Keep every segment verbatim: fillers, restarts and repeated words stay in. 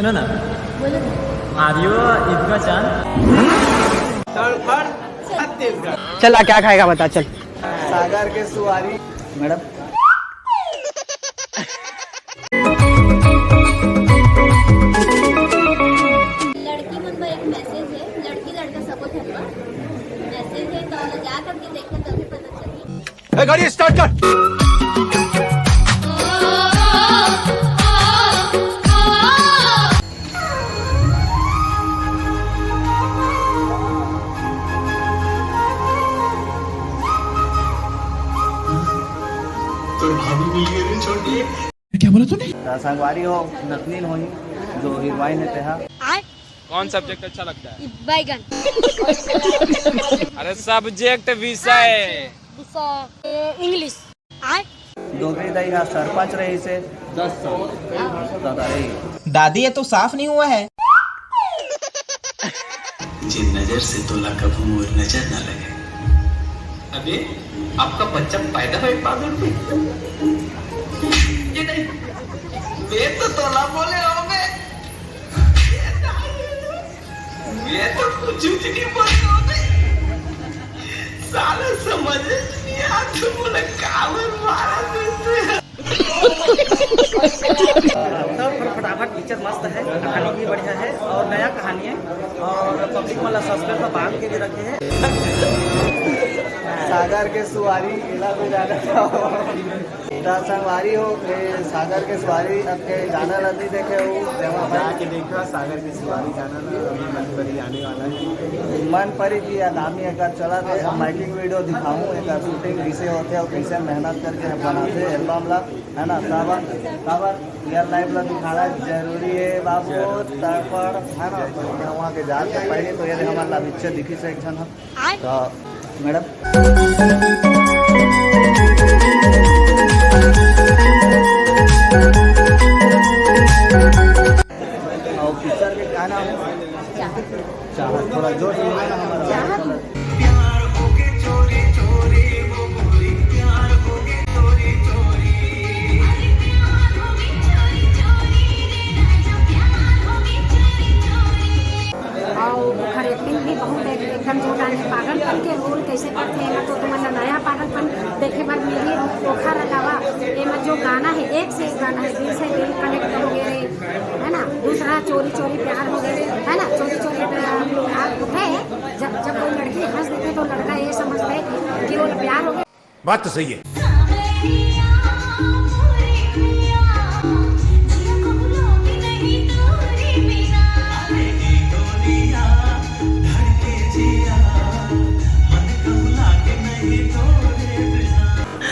सुनो ना। बोलो ना। आर्यो ईदगाह चांद। तड़फड़ छत्तीसगढ़। चल, आ, क्या खाएगा बता, चल। सागर के सुवारी। मैडम। लड़की मन बर एक मैसेज है, लड़की लड़का सबो झन बर मैसेज है, तो ओला जा करके देखो तभी पता चलही। ए, गाड़ी स्टार्ट कर। तोर भाभी मिल गई रे छोटी। क्या बोला तूने? त संगवारी हो, नतनीन होही, जो हीरोइन हे तेहा। कौन सब्जेक्ट अच्छा लगता है? बैगन। अरे सब्जेक्ट, विषय। विषय, ए, इंग्लिश। डोकरी दाई हा सरपंच रहिस हे दस साल। दादा रे। दादी, ये तो साफ नहीं हुआ है। जिन नजर से तोला कभू मोर नजर ना लगे। अबे, आपका बच्चा पैदा होए पागल थे? ये नहीं, मैं तो तोला बोले होंगे। मैं तो कुछ भी नहीं बोले होंगे। साला समझ नहीं आता, बोला कावर मारा देते। तब फटाफट पिक्चर मस्त है, कहानी भी बढ़िया है और नया कहानी है और पब्लिक वाला सस्पेंस में बांध के भी रखे हैं। सागर के सुवारी, एला तो जाना था। त संगवारी हो, ए, सागर के सुवारी अब के गाना ला नहीं देखे हो, तेमा भाई जाके देखा सागर के सुवारी गाना ना, अभी मन परी आने वाला है। मन परी की आगामी एक चला थे, हम मेकिंग वीडियो दिखाऊं, एक शूटिंग कैसे होते और कैसे मेहनत करके हम बनाते एल्बम ला। है ना, काबर, काबर रियल लाइफ ला दिखाना जरूरी है बाबू। जरूरी है। तड़पड़, है ना, तो वहाँ के जाके पहले तो ये हमारा ला पिक्चर दिखी से एक झन ह। आय। तो मैडम। और पिक्चर के का नाम है? चाहत। चाहत, थोड़ा जोर से बोलो ना हमारा। चाहत। प्यार हो गए चोरी चोरी, वो बोली, प्यार हो गए चोरी चोरी। अरे प्यार हो गए चोरी चोरी, रे राजा, प्यार हो गए चोरी चोरी। अउ ओखर एक्टिंग भी बहुत एक-, एकदम जोरदार है। पागलपन के रोल कैसे करथे, एमा तो तुमन ला नया पागलपन देखे बर मिलही। ओखर अलावा एमा जो गाना है, एक से एक गाना है, दिल से दिल कनेक्ट हो गए रे, है ना। दूसरा चोरी चोरी प्यार हो गए, है ना, चोरी चोरी प्यार, प्यार होथे। जब, जब कोई लड़की हंस देथे तो लड़का ये समझथे कि वो प्यार हो गया। बात तो सही है।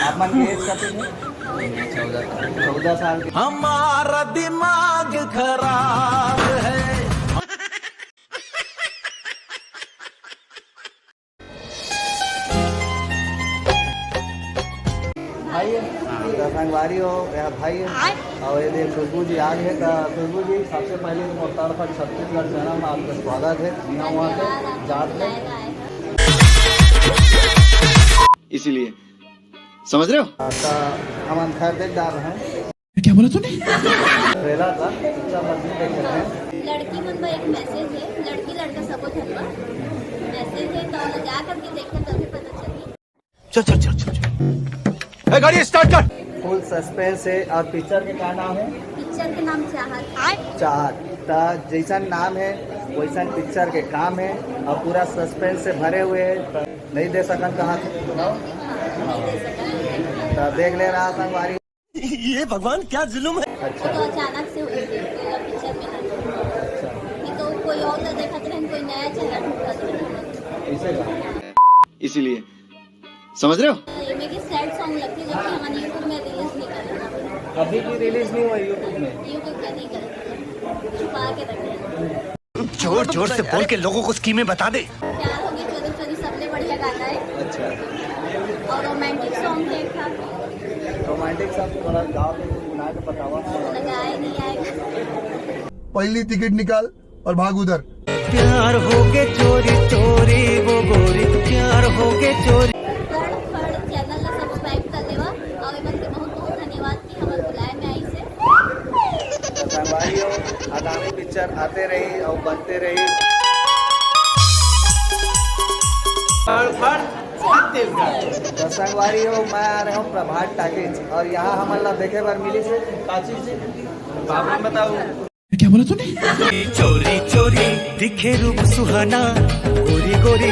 आप मन के एज कते हे? चौदह साल के। हमारा दिमाग खराब है। भाई हे, त संगवारी हो, या भाई हे। अउ ये दे खुशबू जी आ गे हे, त खुशबू जी, सबसे पहले तो मोर तरफ से छत्तीसगढ़ चैनल में आपका स्वागत है। मैं वहाँ से जात में इसीलिए, समझ रहे हो? त हमन खैर देख डार रहे हैं। क्या बोला तूने? ट्रेलर का पिक्चर ला भी देख रहे हैं। लड़की मन बर एक मैसेज है, लड़की लड़का सबो झन बर मैसेज है, तो ओला जा करके देखो तभी पता चलही। चल, चल, चल, चल, चल। ए, गाड़ी स्टार्ट कर। फुल सस्पेंस है। और पिक्चर के का नाम है? पिक्चर के नाम चाहत। चाहत। त जैसन नाम है वैसन पिक्चर के काम है और पूरा सस्पेंस से भरे हुए है। नहीं दे सकन कहा थे। नहीं दे सकन। त देख ले रहा संगवारी। ये भगवान क्या जुल्म है। अच्छा। वो तो अचानक से हुई थी, तो पिक्चर में ना। अच्छा। नहीं तो कोई और तो देखत रहे, कोई नया चेहरा ढूंढत रहे। इसे का? इसीलिए, समझ रहे हो? ये मेरी सैड सॉन्ग लगती है, जबकि हमन YouTube में रिलीज नहीं कर रहे। अभी भी रिलीज नहीं हुआ YouTube में? YouTube पे नहीं कर रहे, छुपा के रख रहे। जोर जोर से बोल के लोगों को स्कीमें बता दे। प्यार हो गई चोरी चोरी सबले बढ़िया गाना है। अच्छा। और रोमांटिक सॉन्ग है एक था। रोमांटिक सॉन्ग थोड़ा गाओ के, गुनगुना के बतावा। लगाए नहीं आएगा। पहली टिकट निकाल और भाग उधर। प्यार हो गए चोरी चोरी वो गोरी, प्यार हो गए चोरी। फड़ फड़ चैनल ला सब्सक्राइब कर लेवा। और एमन के बहुत बहुत धन्यवाद कि हमर बुलाए में आइस हे। तो संगवारी हो, आगामी तो संगवारी हो, मैं आ रहे हूँ प्रभात टाकीज और यहाँ हमन ला देखे बर मिली से का चीज जी? बाबू बताओ। क्या बोला तूने? चोरी चोरी दिखे रूप सुहाना, गोरी गोरी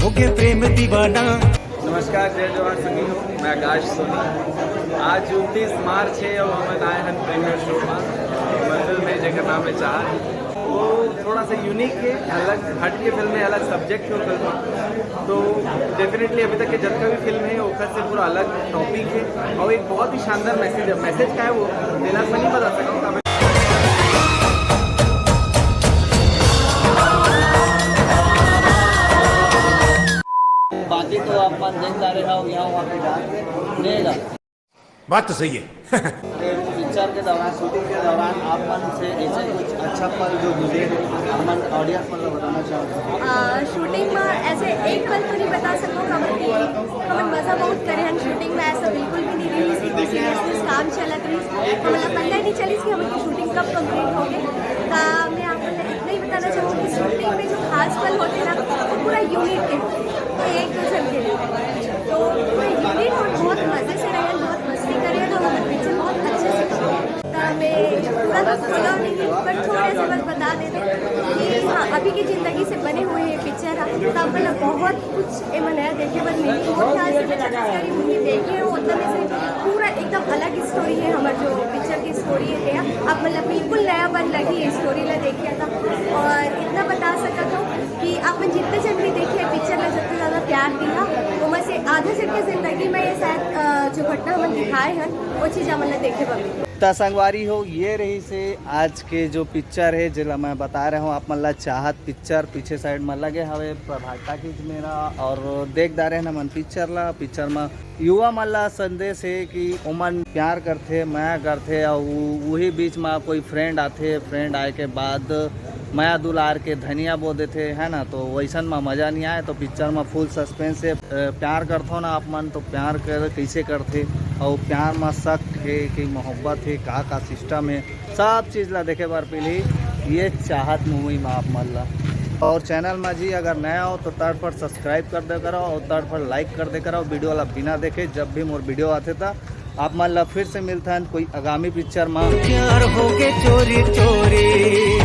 होगे प्रेम दीवाना। नमस्कार, जय जोहार सभी हो। मैं आकाश सोनी। आज उनतीस मार्च है और हमन आए हैं प्रीमियर शो में। हमर फिल्म है जेकर नाम है चाहत। वो थोड़ा सा यूनिक है, अलग हट के फिल्म है, अलग सब्जेक्ट है फिल्म। तो डेफिनेटली अभी तक के जतका भी फिल्म है ओकर से पूरा अलग टॉपिक है और एक बहुत ही शानदार मैसेज है। मैसेज का है वो डिटेल में नहीं बता सकता हूँ। बाकी तो आप मन देख जा रहे हो यहाँ वहाँ पे जाके देगा। बात तो सही है। पिक्चर के दौरान, शूटिंग के दौरान आप मन से ऐसे कुछ अच्छा पल जो गुजरे, हमन ऑडियंस मन ला बताना चाहूँगा। शूटिंग में ऐसे एक पल तो नहीं बता सकूँ, काबर कि हमन मज़ा बहुत करे हैं शूटिंग में। ऐसा बिल्कुल भी नहीं रही कि सीरियसनेस काम चलत रही, हमन ला पता ही नहीं चली कि हमन की शूटिंग कब कंप्लीट हो गई। तो मैं आप मन ला इतना ही बताना चाहूँगी कि शूटिंग में जो खास पल होते हैं ना, वो पूरा यूनिट के, तो एक दो जन के लिए, तो पूरा यूनिट और बहुत मज़े से रहे, बहुत मस्ती करे, तो हमर पिक्चर बहुत अच्छे से बने। तो मैं पूरा तो बोला नहीं, पर थोड़ा सा बस बता देते कि हाँ, अभी की जिंदगी से बने हुए ये पिक्चर है, तो आप मतलब बहुत कुछ एमा नया देखे बर मिली। वो ख्याल से मैं छत्तीसगढ़ी मूवी देखी है, वो एकदम ऐसे पूरा एकदम अलग स्टोरी है। हमर जो पिक्चर की स्टोरी है, आप मतलब बिल्कुल नया बन लगी ये स्टोरी ला देखिए था। और इतना बता सकत हूँ कि आप मन जितने जन भी देखिए पिक्चर ला, जितना ज़्यादा प्यार दिया, वो में से आधा जन के जिंदगी में ये शायद अ, जो घटना हमन दिखाए हैं, वो चीज़ हमन ला देखे बर मिली। त संगवारी हो, ये रही से आज के जो पिक्चर है, जेला मैं बता रहे हूँ आप मन ला, चाहत पिक्चर। पीछे साइड में लगे हवे प्रभात टाकीज मेरा, और देख डारे न मन पिक्चर ला। पिक्चर में युवा मन ला संदेश है कि ओमन प्यार करथे, मया करथे, और उ-, उही बीच में कोई फ्रेंड आथे, फ्रेंड आए के बाद मया दुलार के धनिया बो देथे, है ना। तो वैसन में मजा नहीं आए। तो पिक्चर में फुल सस्पेंस है। अ, प्यार करथो ना आप मन, तो प्यार कर कैसे करथे, और प्यार में शक है कि मोहब्बत है, का का सिस्टम है, सब चीज ला देखे बर मिली ये चाहत मूवी में आप मन ला। और चैनल में जी अगर नया हो तो तड़फड़ सब्सक्राइब कर दे करो और तड़फड़ लाइक कर दे करो वीडियो ला बिना देखे। जब भी मोर वीडियो आथे त आप मन ला फिर से मिलथन कोई आगामी पिक्चर में। प्यार होगे चोरी चोरी,